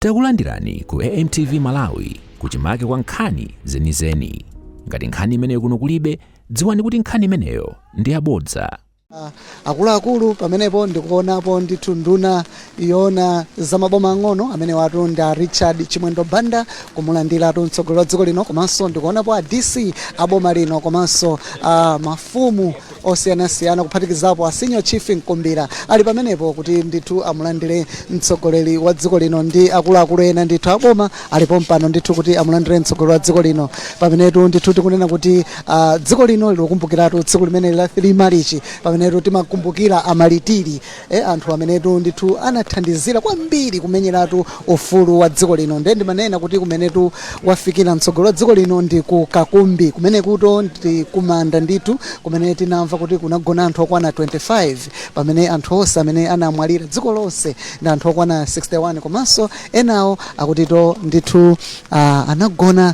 Takulandirani ku AMTV Malawi, kuchimake kwa nkhani zenizeni. Ngati nkhani imeneyo kuno kulibe, dziwani kuti nkhani imeneyo ndi yabodza. Akuluakulu, pamenepo ndikuonapo ndithu nduna yoona zamaboma ang'ono amene watu ndi a Richard Chimwendo Banda kumulandiratu mtsogoleri wa dziko lino, komanso ndikuonapo a DC aboma lino, komanso mafumu osiyanasiyana, kuphatikizapo a Senior Chief Mkumbira ali pamenepo kuti ndithu amulandire mtsogoleri wa dziko lino, ndi akuluakulu ena ndithu aboma alipo mpano ndithu kuti amulandire mtsogoleri wa dziko lino. Pamenetu ndithu tikunena kuti dziko lino likukumbukiratu tsiku limene la 3 Marichi, pamenetu timakumbukira amalitiri, anthu amenetu ndithu anathandizira kwambiri kumenyeratu ufulu wa dziko lino. Ndiye ndimanena kuti kumenetu wafikira mtsogoleri wa dziko lino ndi ku Kakumbi, kumene kuto ndi kumanda ndithu kumene tinamva kuti kunagona anthu okwana 25, pamene anthu onse amene anamwalira dziko lonse ndi anthu okwana 61, komanso enawo akutito ndithu anagona,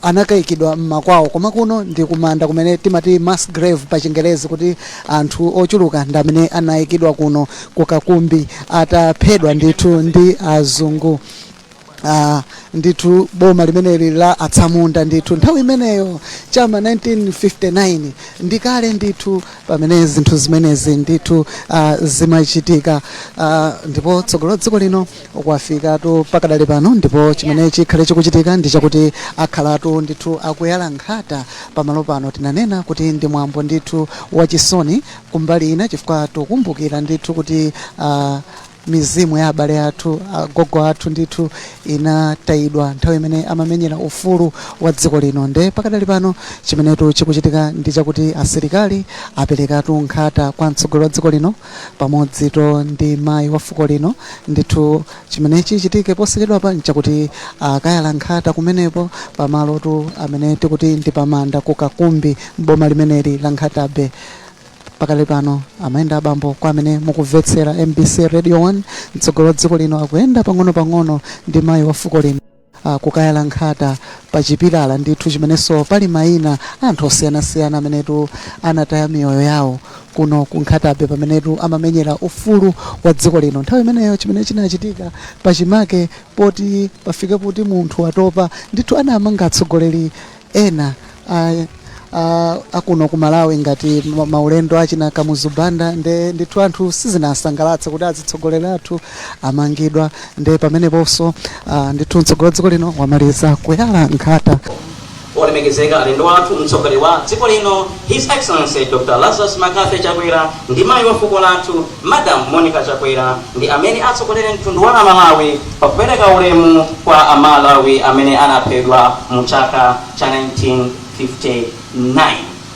anakayikidwa mmakwawo. Koma kuno ndi kumanda kumene timati mass grave pa Chingerezi, kuti anthu ochuluka ndi amene anayikidwa kuno ku Kakumbi ataphedwa ndithu ndi azungu, ndithu boma limeneli la atsamunda ndithu nthawi imeneyo chama 1959. Ndikale ndithu pamene zinthu zimenezi ndithu zimachitika. Ndipo tsogolo la dziko lino kwafikatu pakadali pano, ndipo chimene chikhale chikuchitika ndi chakuti akhalatu ndithu akuyala nkhata pamalo pano. Tinanena kuti ndi mwambo ndithu wachisoni kumbali ina, chifukwa tikukumbukira ndithu kuti mizimu ya abale athu, agogo athu ndithu inatayidwa nthawi imene amamenyera ufulu wa dziko lino. Nde pakadali pano chimenetu chikuchitika ndi chakuti asilikali aperekatu nkhata kwa mtsogoleri wa dziko lino pamodzi to ndi mayi wa fuko lino. Ndithu chimene chichitike posachedwapa nchakuti akayala nkhata kumenepo pamalotu amene tikuti ndi pamanda ku Kakumbi m'boma limeneli la Nkhata Bay. Pakali pano, amayenda abambo, kwa amene mukumvetsera MBC Radio 1, mtsogoleri wa dziko lino akuyenda pang'ono-pang'ono ndi mayi wa fuko lino kukayala nkhata pa chipilala ndithu chimenenso pali mayina anthu osiyanasiyana amenetu anataya miyoyo yawo kuno ku Nkhata Bay pamenetu amamenyera ufulu wa dziko lino. Nthawi imeneyo chimene chinachitika pachimake poti pafike kuti munthu watopa ndithu, anamanga atsogoleri ena akuno ku Malawi ngati maulendo achina Kamuzu Banda. Nde ndithu anthu sizinasangalatse kuti azitsogoleri athu amangidwa. Nde pameneponso ndithu mtsogoleri wa dziko lino wamaliza kuyala nkhata. Olemekezeka alendo athu, mtsogoleri wa dziko lino His Excellency Dr Lazarus McCarthy Chakwera ndi mayi wa fuko lathu Madam Monica Chakwera ndi amene atsogolere mtundu wa Amalawi pakupereka ulemu kwa Amalawi amene anaphedwa mu chaka cha 1959.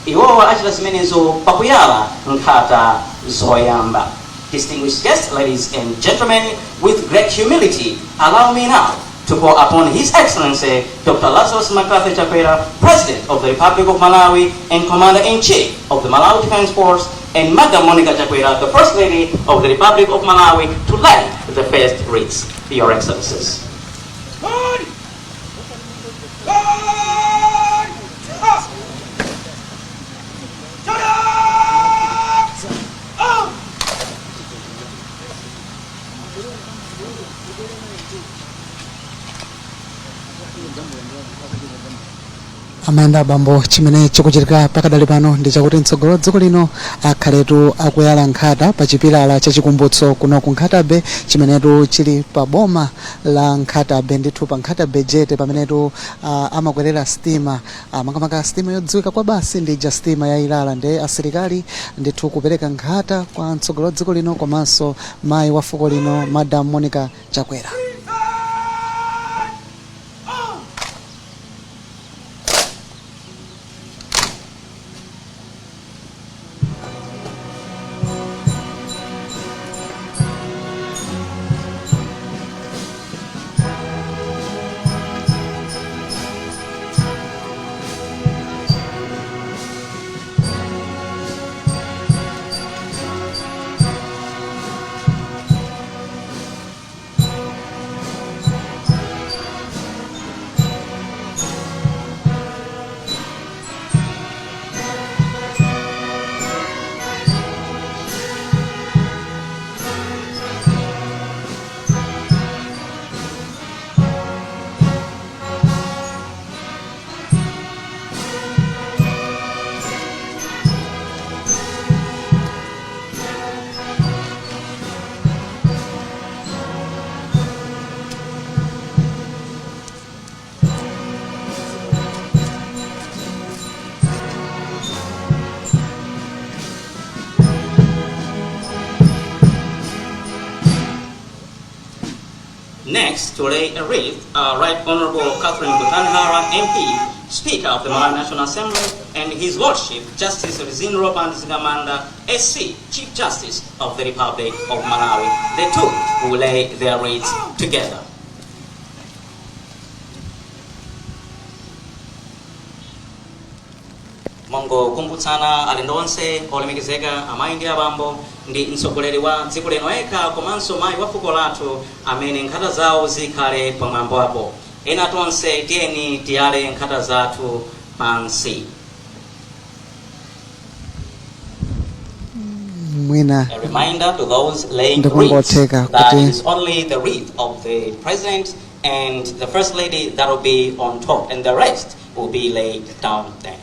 Iwowa achita zimenezo pakuyala nkhata zoyamba. Distinguished guests, ladies and gentlemen, with great humility, allow me now to call upon His Excellency Dr. Lazarus McCarthy Chakwera, President of the Republic of Malawi and Commander-in-Chief of the Malawi Defense Force, and Madam Monica Chakwera, the First Lady of the Republic of Malawi, to lay the first wreaths. Your Excellencies. One, one, ha! Ta-da! Oh! Amayenda abambo, chimene chikuchitika pakadali pano ndi chakuti mtsogoleri wa dziko lino akhaletu akuyala nkhata pa chipilala chachikumbutso kuno ku Nkhata Bay, chimenetu chili pa boma la Nkhata Bay ndithu pa Nkhata Bay jetty, pamenetu amakwerera sitima, makamaka sitima yodziwika kwa basi ndi ija sitima ya Ilala. Ndi asilikali ndithu kupereka nkhata kwa mtsogoleri wa dziko lino komanso mayi wa fuko lino Madam Monica Chakwera. Oh! Next, to lay a wreath are Right Honorable Catherine Gotani Hara, MP, Speaker of the Malawi National Assembly, and His Lordship Justice Rizine Mzikamanda, SC, Chief Justice of the Republic of Malawi. The two will lay their wreaths together. Mongokumbutsana alendo onse olemekezeka, amayi ndi abambo, ndi mtsogoleri wa dziko lino yekha komanso mayi wa fuko lathu amene nkhata zawo zikhale pamwambo apo. Ena tonse tiyeni tiyale nkhata zathu pansi. Mwina A reminder to those laying wreaths ndikungotheka that kuti it is only the wreath of the president and the first lady that will be on top, and the rest will be laid down there.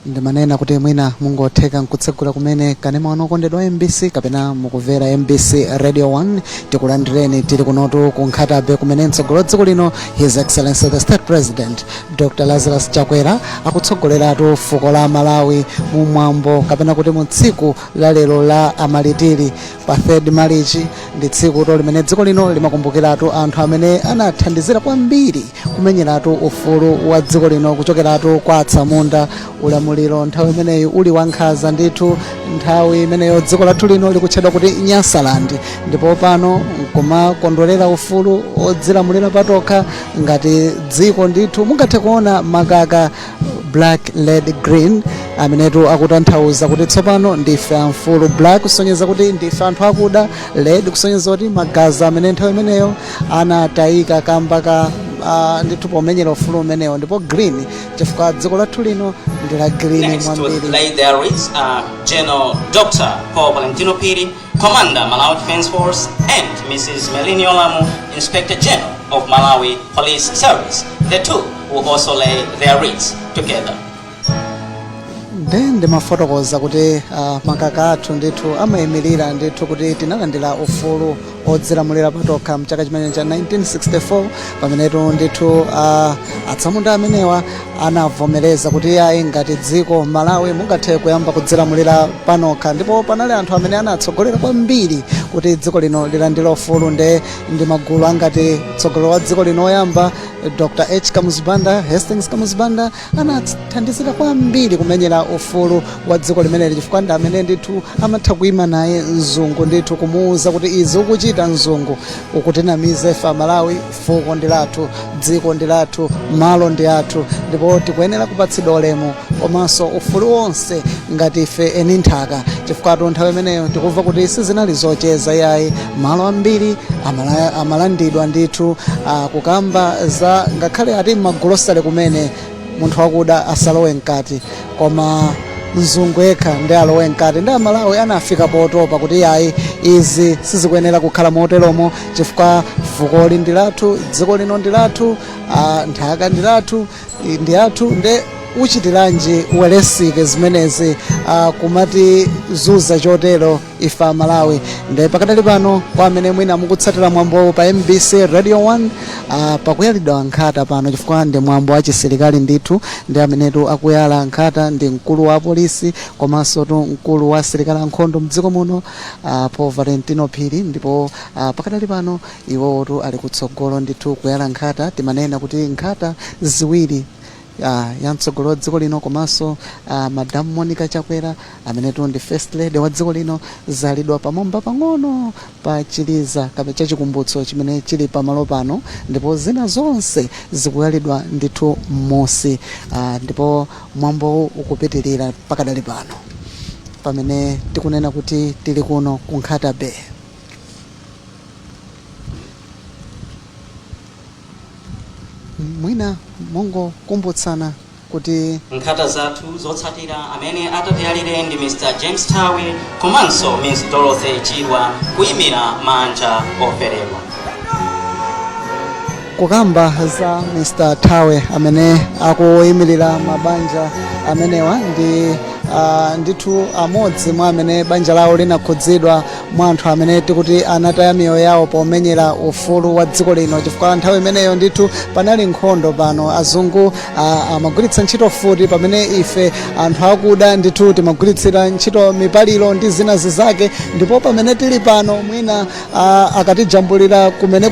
Ndimanena kuti mwina mungotheka nkutsegula kumene kanema wanu okondedwa MBC kapena mukumvera MBC Radio 1. Tikulandireni, tili kunotu ku Nkhata Bay kumene mtsogoleri wa dziko lino, His Excellency the State President Dr Lazarus Chakwera, akutsogoleratu fuko la Malawi mu mwambo kapena kuti mu tsiku la lero la amalitiri pa 3 Marichi. Ndi tsiku to limene dziko lino limakumbukiratu anthu amene anathandizira kwambiri kumenyeratu ufulu wa dziko lino kuchokeratu kwa atsamunda, ulamuliro nthawi imeneyi uli wankhanza ndithu. Nthawi imeneyo dziko lathu lino likutchedwa kuti Nyasaland, ndipo pano nkumakondwerera ufulu odzilamulira patokha ngati dziko ndithu. Mungathe kuona makaka black, red, green amenetu akutanthauza kuti tsopano ndife amfulu. Black kusonyeza kuti ndife anthu akuda, red kusonyeza kuti magazi amene nthawi imeneyo anatayika kamba ka ndithu pomenyera ufulu umenewo, ndipo green chifukwa dziko lathu lino ndi la green Next to mwambiri. lay their wreaths are General Dr. Paul Valentino Phiri, Commander, Malawi Defense Force, and Mrs. Merlyne Yolamu, Inspector General of Malawi Police Service. The two will also lay their wreaths together. Nde ndimafotokoza kuti makaka athu ndithu amayimirira ndithu kuti tinalandira ufulu odzilamulira patokha mchaka chimene cha 1964, pamenetu ndithu atsamunda amenewa anavomereza kuti ayi, ngati dziko Malawi mungathe kuyamba kudzilamulira panokha. Ndipo panali anthu amene anatsogolera kwambiri kuti dziko lino lilandire ufulu, nde ndi magulu angati mtsogoleri wa dziko lino oyamba, Dr H Kamuzu Banda, Hastings Kamuzu Banda, anathandizira kwambiri kumenyera ufulu wa dziko limeneli, chifukwa ndi amene ndithu amatha kuima naye mzungu ndithu kumuwuza kuti izi ukuchita mzungu ukutinamiza ife Amalawi, fuko ndi lathu, dziko ndi lathu, malo ndi athu, ndipo tikuyenera kupatsidwa ulemu komanso ufulu wonse ngati ife eni nthaka. Chifukwa nthawi imeneyo tikumva kuti sizinali zocheza yayi, malo ambiri amalandidwa ndithu, kukamba za ngakhale ati magulosale kumene munthu wakuda asalowe mkati, koma mzungu yekha ndi alowe mkati. Ndi Amalawi anafika potopa kuti yayi, izi sizikuyenera kukhala moteromo, chifukwa fukoli ndi lathu, dziko lino ndi lathu, nthaka ndi lathu, ndi athu, nde uchitiranji uweresike zimenezi, kumati zuza chotero ife Amalawi? Nde pakadali pano, kwa amene mwina mukutsatira mwambowu pa MBC Radio 1, pakuyalidwa nkhata pano chifukwa ndi mwambo wa chisilikali ndithu. Ndi amenetu akuyala nkhata ndi mkulu wa polisi komanso tu mkulu wa asilikali ankhondo mdziko muno, Paul Valentino Phiri. Ndipo pakadali pano iwowotu ali kutsogolo ndithu kuyala nkhata. Timanena kuti nkhata ziwiri, ya mtsogoleri wa dziko lino komanso Madam Monica Chakwera amenetu ndi First Lady wa dziko lino, zalidwa pamwamba pang'ono pa chiliza kape chachikumbutso chimene chili pamalo pano, ndipo zina zonse zikuyalidwa ndithu m'musi, ndipo mwambowu ukupitirira pakadali pano pamene tikunena kuti tili kuno ku Nkhata Bay. Mwina mongokumbutsana kuti nkhata zathu zotsatira amene atatiyalire ndi Mr James Tawi komanso Miss Dorothy Chirwa kuyimira manja oferedwa. Kukamba za Mr Tawe amene akuyimirira mabanja amenewa ndi Ndithu amodzi mwa amene banja lawo linakhudzidwa mwa anthu amene tikuti anataya miyoyo yawo pomenyera ufulu wa dziko lino, chifukwa nthawi imeneyo ndithu panali nkhondo pano. Azungu amagwiritsa ntchito mfuti, pamene ife anthu akuda ndithu timagwiritsira ntchito mipaliro ndi zina zizake. Ndipo pamene tili pano, mwina akatijambulira kumene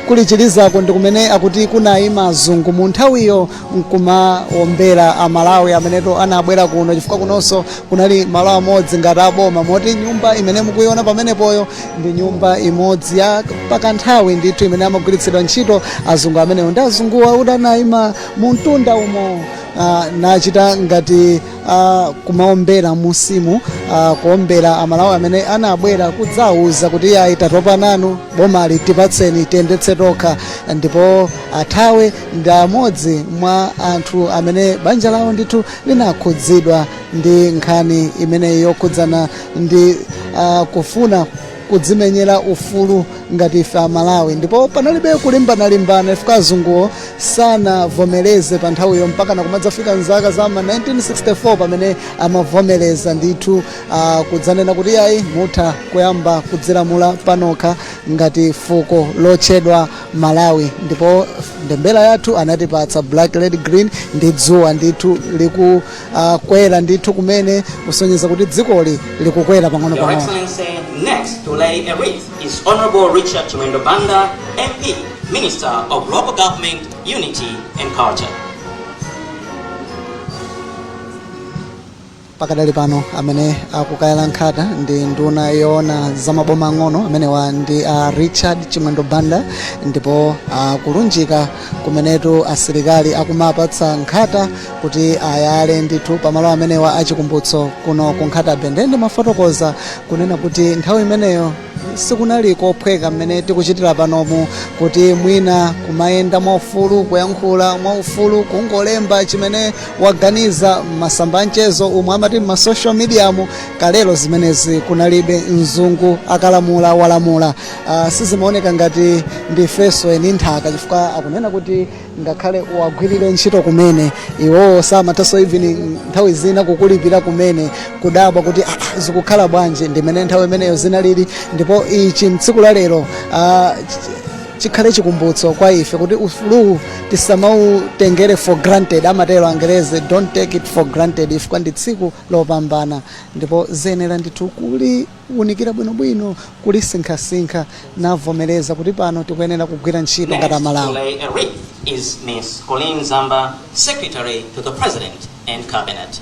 kulichirizako ndi kumene akuti kunayima azungu mu nthawiyo nkumawombera Amalawi ameneto anabwera kuno, chifukwa kunonso kunali malo amodzi ngati aboma, moti nyumba imene mukuiona pamenepoyo ndi nyumba imodzi ya pakanthawi ndithu imene amagwiritsidwa ntchito azungu amenewo. Ndi azunguwa kuti anayima mu mtunda umo nachita ngati kumaombera musimu, kuombera Amalawi amene anabwera kudzawuza kuti ayi, tatopa nanu, bomali tipatseni tiyendetse tokha. Ndipo athawe ndi amodzi mwa anthu amene banja lawo ndithu linakhudzidwa ndi nkhani imeneyi yokhudzana ndi kufuna kudzimenyera ufulu ngati ife Amalawi. Ndipo panalibe kulimbanalimbana chifukwa azunguwo sanavomereze pa nthawiyo, mpaka nakumadzafika mzaka za ma 1964 pamene amavomereza ndithu kudzanena kuti ayi, mutha kuyamba kudzilamula panokha ngati fuko lotchedwa Malawi. Ndipo mbendera yathu anatipatsa black, red, green ndi dzuwa ndithu likukwera ndithu kumene kusonyeza kuti dzikoli likukwera pang'ono Your pang'ono. Excellency, next to lay a wreath is Honorable Richard Chimwendo Banda, MP, Minister of Local Government, Unity and Culture. Pakadali pano amene akukayala nkhata ndi nduna yoona zamaboma ang'ono, amenewa ndi a Richard Chimwendo Banda. Ndipo akulunjika kumenetu asilikali akumapatsa nkhata kuti ayale ndithu pamalo amenewa achikumbutso kuno ku Nkhata Bay. Ndiye ndimafotokoza kunena kuti nthawi imeneyo sikunali kophweka mmene tikuchitira panomu, kuti mwina kumayenda mwaufulu, kuyankhula mwaufulu, kungolemba chimene waganiza masamba amchezo umwe amati ma social media mu. Kalelo zimenezi kunalibe. Mzungu akalamula walamula. Sizimaoneka ngati ndifeso eni nthaka, chifukwa akunena kuti ngakhale uwagwirire ntchito kumene, iwowo samathanso even nthawi zina kukulipira kumene, kudabwa kuti ah, zikukhala bwanji? Ndimene nthawi imeneyo zinalili. Ndipo ichi mtsiku la lero chikhale chikumbutso kwa ife kuti ufuluwu tisamautengere for granted. Amatero Angereze, "Don't take it for granted," chifukwa ndi tsiku lopambana ndipo ziyenera ndithu kuliwunikira bwinobwino, kulisinkhasinkha, navomereza kuti pano tikuyenera kugwira ntchito ngati Next to Amalawi. lay a wreath is Ms. Colleen Zamba, Secretary to the President and Cabinet.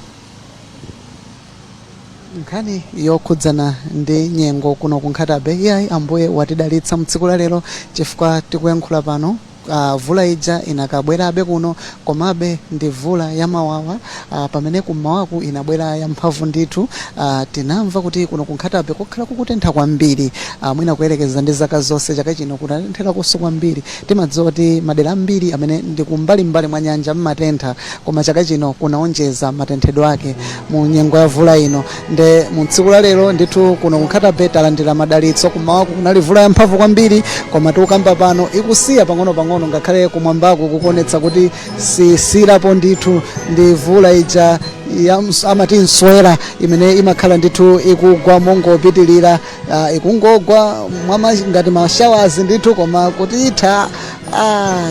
Nkhani yokhudzana ndi nyengo kuno ku Nkhata Bay, iyayi, Ambuye watidalitsa mtsiku la lero, chifukwa tikuyankhula pano vula ija inakabwerabe kuno, komabe ndi vula yamawawa, pamene kummawaku inabwera yamphamvu ndithu. Tinamva kuti kuno ku Nkhata Bay kukhala kukutentha kwambiri, mwina kuyerekeza ndi zaka zonse, chaka chino kunatentherakonso kwambiri. Timadziwa kuti madera ambiri amene ndi kumbalimbali mwa nyanja mmatentha, koma chaka chino kunaonjeza matenthedwe ake mu nyengo ya vula ino. Nde mu tsiku la lero ndithu kuno ku Nkhata Bay talandira madalitso. Kummawaku kunali vula yamphamvu kwambiri, koma tikukamba pano ikusiya pang'ono-pang'ono, ngakhale kumwambaku kukuonetsa kuti sisirapo ndithu. Ndi vula ija amati mswera, imene imakhala ndithu ikugwa mongopitilira, ikungogwa ngati ma showers ndithu, koma kuti itha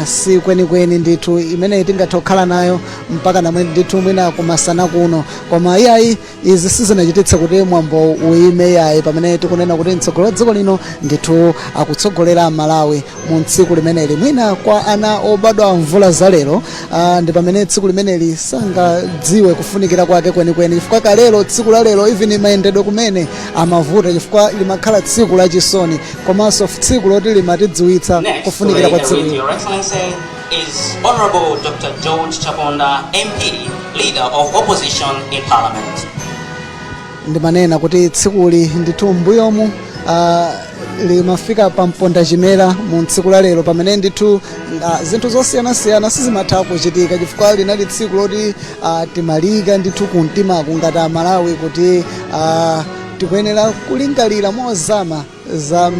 si kwenikweni ndithu. Imene tingathe kukhala nayo mpaka namwe ndithu mwina kumasana kuno. Koma iyayi, izi sizinachititse kuti mwambo uyime yayi, pamene tikunena kuti mtsogoleri wa dziko lino ndithu akutsogolera Malawi mu tsiku limeneli. Mwina kwa ana obadwa mvula za lero, ndi pamene tsiku limeneli sangadziwe kufunikira kwake kwenikweni, chifukwa kalelo tsiku la lero even mayendedwe kumene amavuta, chifukwa limakhala tsiku lachisoni komanso tsiku loti limatidziwitsa Next to kufunikira lay kwa a tsiku wreath, lino. Your Excellency, is Honorable Dr. George Chaponda, MP, Leader of Opposition in Parliament. Ndimanena kuti tsikuli ndithu mbuyomu limafika pa mponda chimera mu tsiku la lero, pamene ndithu zinthu zosiyanasiyana sizimatha kuchitika, chifukwa linali tsiku loti timalika ndithu kumtimaku ngati Amalawi kuti tikuyenera kulingalira mozama za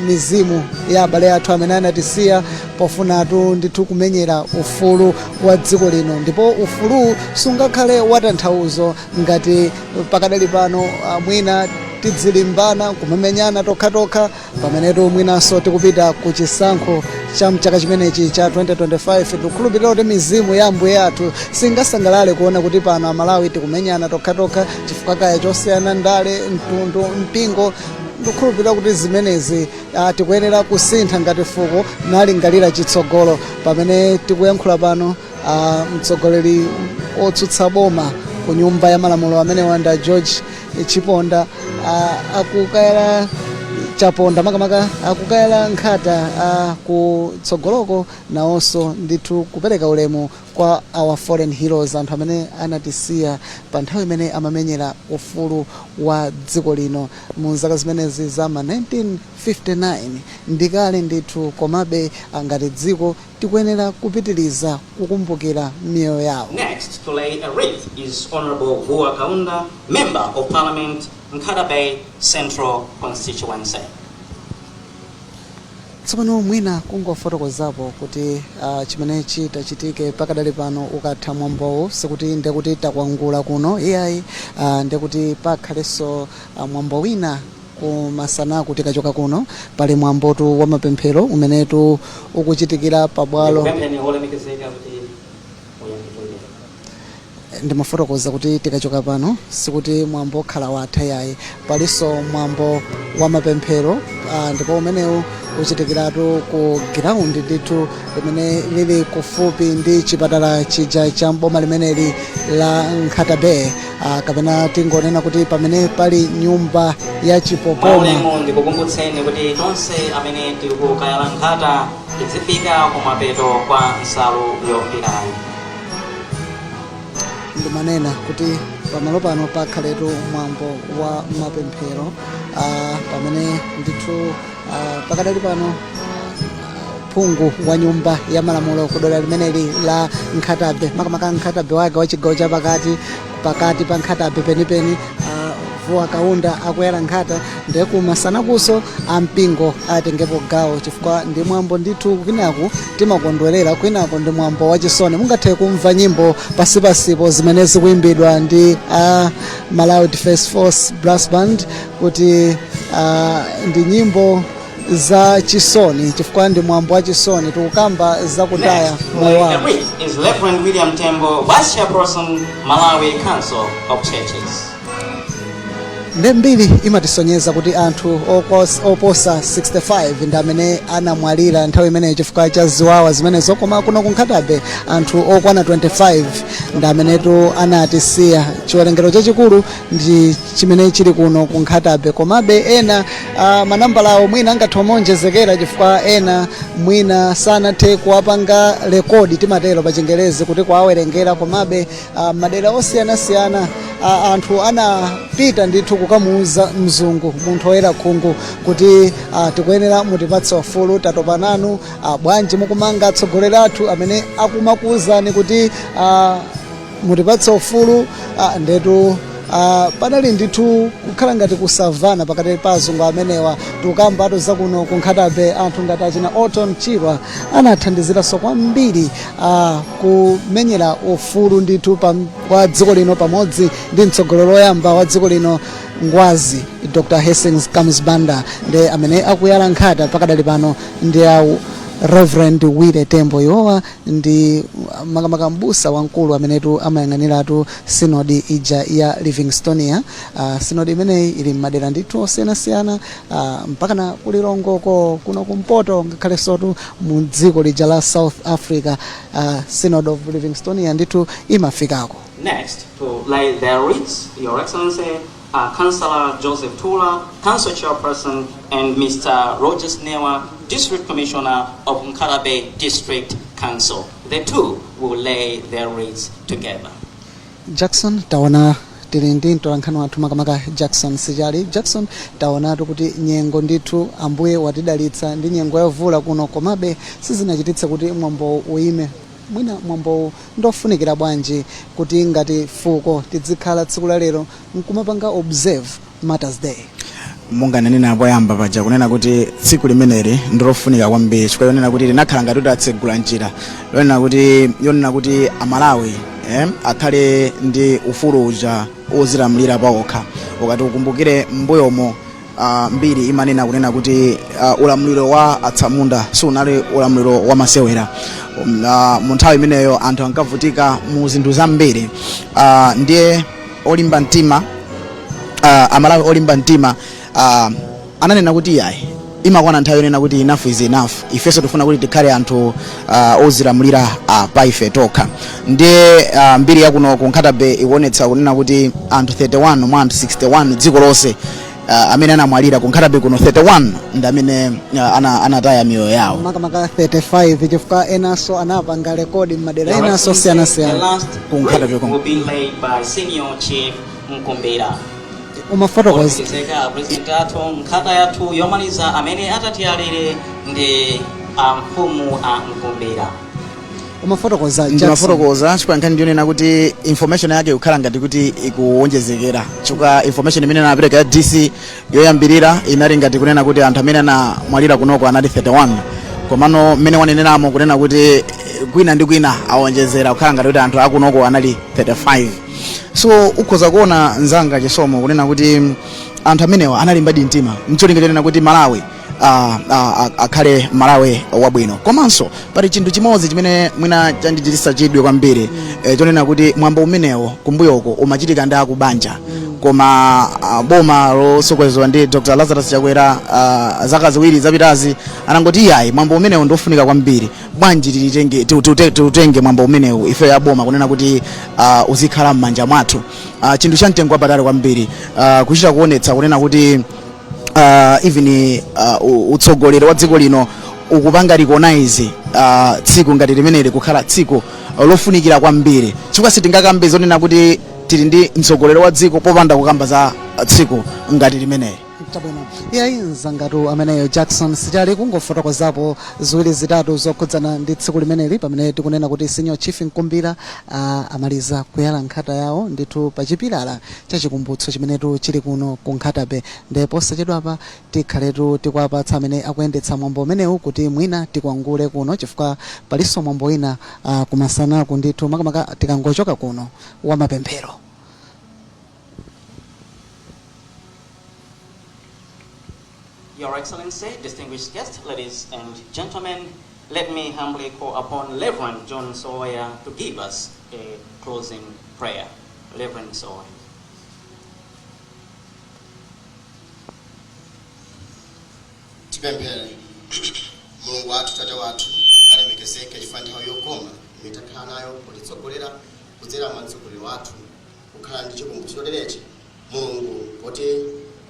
mizimu ya abale athu amene anatisiya pofunatu ndithu kumenyera ufulu wa dziko lino. Ndipo ufuluwu sungakhale watanthauzo ngati pakadali pano mwina tidzilimbana, kumamenyana tokhatokha, pamenetu mwinanso tikupita ku chisankho cha mchaka chimenechi cha 2025. Tikukhulupirira kuti mizimu ya ambuye athu singasangalale kuona kuti pano Amalawi tikumenyana tokhatokha chifukwa kaya chosiyana ndale, mtundu, mpingo. Ndikukhulupirira kuti zimenezi tikuyenera kusintha ngati fuko nalingalira chitsogolo. Pamene tikuyankhula pano, mtsogoleri otsutsa boma ku Nyumba ya Malamulo amene wanda George Chiponda, akukayala, Chaponda makamaka, akukayala nkhata kutsogoloko nawonso ndithu kupereka ulemu kwa our fallen heroes, anthu amene anatisiya pa nthawi imene amamenyera ufulu wa dziko lino mu zaka zimenezi za ma 1959. Ndikale ndithu, komabe ngati dziko tikuyenera kupitiriza kukumbukira miyoyo yawo. Next to lay a wreath is Honorable Vuwa Kaunda, Member of Parliament, Nkhata Bay Central Constituency. Tsopano mwina kungofotokozapo kuti chimene chitachitike pakadali pano, ukatha mwambowu sikuti ndekuti takwangula kuno, iyayi. Ndekuti pakhalenso mwambo wina kumasanaku. Tikachoka kuno pali mwambotu wa mapemphero umenetu ukuchitikira pabwalo. Ndikupempheni olemekezeka kuti muyandikire. Ndimafotokoza kuti tikachoka pano sikuti mwambo okhala watha, yayi. Palinso mwambo wa mapemphero, ndipo umenewu uchitikiratu ku ground ndithu limene lili kufupi ndi chipatala chija cha mboma limeneli la Nkhata Bay, kapena tingonena kuti pamene pali nyumba ya Chipopoma. Mwaulemu ndikukumbutseni kuti tonse amene tikukayala nkhata tizifika kumapeto kwa nsalu yofiirayi. Ndimanena kuti pamalo pano pakhaletu mwambo wa mapemphero, pamene ndithu pakadali pano phungu wa Nyumba ya Malamulo kudera limeneli la Nkhatabe, makamaka Nkhatabe wake wa chigawo cha pakati, pakati pa Nkhatabe penipeni, Vuwa Kaunda akuyala nkhata. Ndiye kumasanakuso ampingo atengepo gawo, chifukwa ndi mwambo ndithu. Kwinaku timakondwerera, kwinako ndi mwambo wachisoni. Mungathe kumva nyimbo pasipasipo zimene zikuimbidwa ndi a Malawi Defence Force Brass Band kuti ndi nyimbo za chisoni, chifukwa ndi mwambo wachisoni, tikukamba zakutaya Next, moyo to lay a wawo. wreath is Reverend William Tembo, Vice Chairperson, Malawi Council of Churches. Nde mbiri imatisonyeza kuti anthu oposa 65 ndi amene anamwalira nthawi imeneyo chifukwa cha ziwawa zimenezo, koma kuno ku Nkhatabe anthu okwana 25 ndi amenetu anatisiya. Chiwerengero chachikulu ndi chimene chili kuno ku Nkhatabe, komabe ena manambala awo mwina angathe kumaonjezekera chifukwa ena mwina sanathe kuwapanga record, timatero pa Chingerezi kuti kuwawerengera. Komabe madera osiyanasiyana anthu anapita ndithu kukamuuza mzungu, munthu woyera khungu, kuti tikuyenera mutipatse ufulu, tatopa nanu. Bwanji mukumanga atsogoleri athu amene akumakuwuzani kuti mutipatse ufulu? Ndetu panali ndithu kukhala ngati kusavana pakati pa azungu amenewa. Tikukambatu zakuno ku Nkhatabe, anthu ngati achina Orton Chirwa anathandiziranso kwambiri kumenyera ufulu ndithu wa dziko lino, pamodzi ndi mtsogoleri woyamba wa dziko lino, Ngwazi Dr Hastings Kamuzu Banda. Ndi amene akuyala nkhata pakadali pano ndi a Reverend Wile Tembo. Iwowa ndi makamaka mbusa wamkulu amenetu amayang'aniratu sinodi ija ya Livingstonia. Sinodi imeneyi ili m'madera ndithu osiyanasiyana, mpakana kulilongoko, kuno kumpoto, ngakhalensotu mu dziko lija la South Africa. Synod of Livingstonia ndithu imafikako. Next, to lay their wreaths, Your Excellency, Councillor Joseph Tula, Council Chairperson, and Mr. Rogers Newa, District Commissioner of Nkhata Bay District Council. The two will lay their wreaths together. Jackson, taona tili ndi mtolankhani wathu makamaka Jackson Sijali. Jackson, taonatu kuti nyengo ndithu Ambuye watidalitsa ndi nyengo yavula kuno, komabe sizinachititse kuti mwambo uyime. Mwina mwambowu ndofunikira bwanji kuti ngati fuko tizikhala tsiku la lero nkumapanga observe Martyrs Day? Monga nanena poyamba paja kunena kuti tsiku limeneli ndilofunika kwambiri, chifukwa yonena kuti linakhala ngati kuti atsegula njira yonena kuti Amalawi akhale ndi ufulu uja ozilamulira pawokha. Ukati ukumbukire m'mbuyomo, mbiri imanena kunena kuti ulamuliro wa atsamunda sunali ulamuliro wa masewera. Mu nthawi imeneyo anthu ankavutika mu zinthu zambiri. Ndiye olimba mtima, Amalawi olimba mtima ananena kuti yayi, imakwana nthawi yonena kuti enough is enough, ifenso tifuna kuti tikhale anthu ozilamulira pa ife tokha. Ndiye mbiri yakuno ku Nkhata Bay ikuonetsa kunena kuti anthu 31 mwa anthu 61 dziko lonse amene anamwalira, ku Nkhata Bay kuno 31 ndi amene anataya miyoyo yawo. Makamaka 35, chifukwa enanso anapanga record m'madera enanso The osiyanasiyana. last Ku Nkhata Bay. will be laid by Senior Chief Mkumbira. Umafotokoza. Olemekezeka President athu, nkhata yathu yomaliza amene atatiyalire ndi a mfumu a Mkumbira. Umafotokoza, Jackson. Ndimafotokoza chifukwa nkhani ndionena kuti information yake ikukhala ngati kuti ikuwonjezekera, chifukwa information imene anapereka ya DC yoyambirira inali ngati kunena kuti anthu amene anamwalira kunoko anali 31, komano mmene waneneramo kunena kuti kwina ndi kwina awonjezera kukhala ngati kuti anthu akunoko anali 35. So ukhoza kuona, mzanga Chisomo, kunena kuti anthu amenewa analimbadi mtima mcholinga chonena kuti Malawi akhale Malawi wabwino. Komanso pali chinthu chimodzi chimene mwina chandichititsa chidwi kwambiri, chonena kuti mwambo umenewo kumbuyoko umachitika ndi akubanja, koma boma lotsogozedwa ndi Dr Lazarus Chakwera zaka 2 zapitazi anangoti iyayi, mwambo umenewo ndiofunika kwambiri, bwanji tiutenge mwambo umenewu ife ya boma, kunena kuti uzikhala m'manja mwathu. Chinthu cha mtengo wapatali kwambiri, kuchita kuonetsa kunena kuti even utsogoleri wa dziko lino ukupanga recognize tsiku ngati limeneli kukhala tsiku lofunikira kwambiri, chifukwa sitingakambe zonena kuti tili ndi mtsogoleri wa dziko popanda kukamba za tsiku ngati limeneli. Chabwino, iyayi, mzangatu ameneyo Jackson Sichali kungofotokozapo ziwiri zitatu zokhudzana ndi tsiku limeneli, pamene tikunena kuti Senior Chief Mkumbira amaliza kuyala nkhata yawo ndithu pa chipilala cha chikumbutso chimenetu chili kuno ku Nkhata Bay. Ndipo posachedwapa tikhaletu tikuwapatsa amene akuyendetsa mwambo umenewu kuti mwina tikwangule kuno, chifukwa palinso mwambo wina kumasanaku ndithu, makamaka tikangochoka kuno, wa mapemphero. Your Excellency, distinguished guests, ladies and gentlemen, let me humbly call upon Reverend John Sawyer to give us a closing prayer. Reverend Sawyer. Tipemphere. Mulungu wathu, Tate wathu, alemekezeke chifukwa nthawi yokoma imene takhala nayo potitsogolera kudzera mwa mtsogoleri wathu kukhala ndi chikumbutso choterechi. Mulungu, poti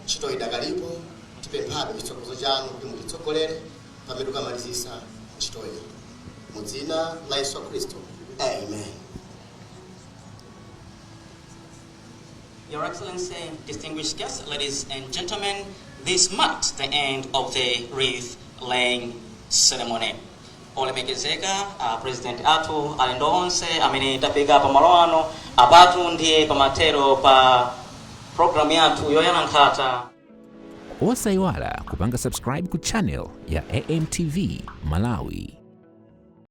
ntchito idakalipo, tipemphabe chitsogozo chanu kuti mutitsogolere pamene tikamalizisa ntchitoyi, mu dzina la Yesu Khristu, amen. Your Excellency, distinguished guests, ladies and gentlemen, this marks the end of the wreath laying ceremony. Olemekezeka President athu, alendo onse amene tafika pamalo ano, apatu ndiye pamathero pa programu yathu yoyala nkhata. Osayiwala kupanga subscribe ku channel ya AMTV Malawi.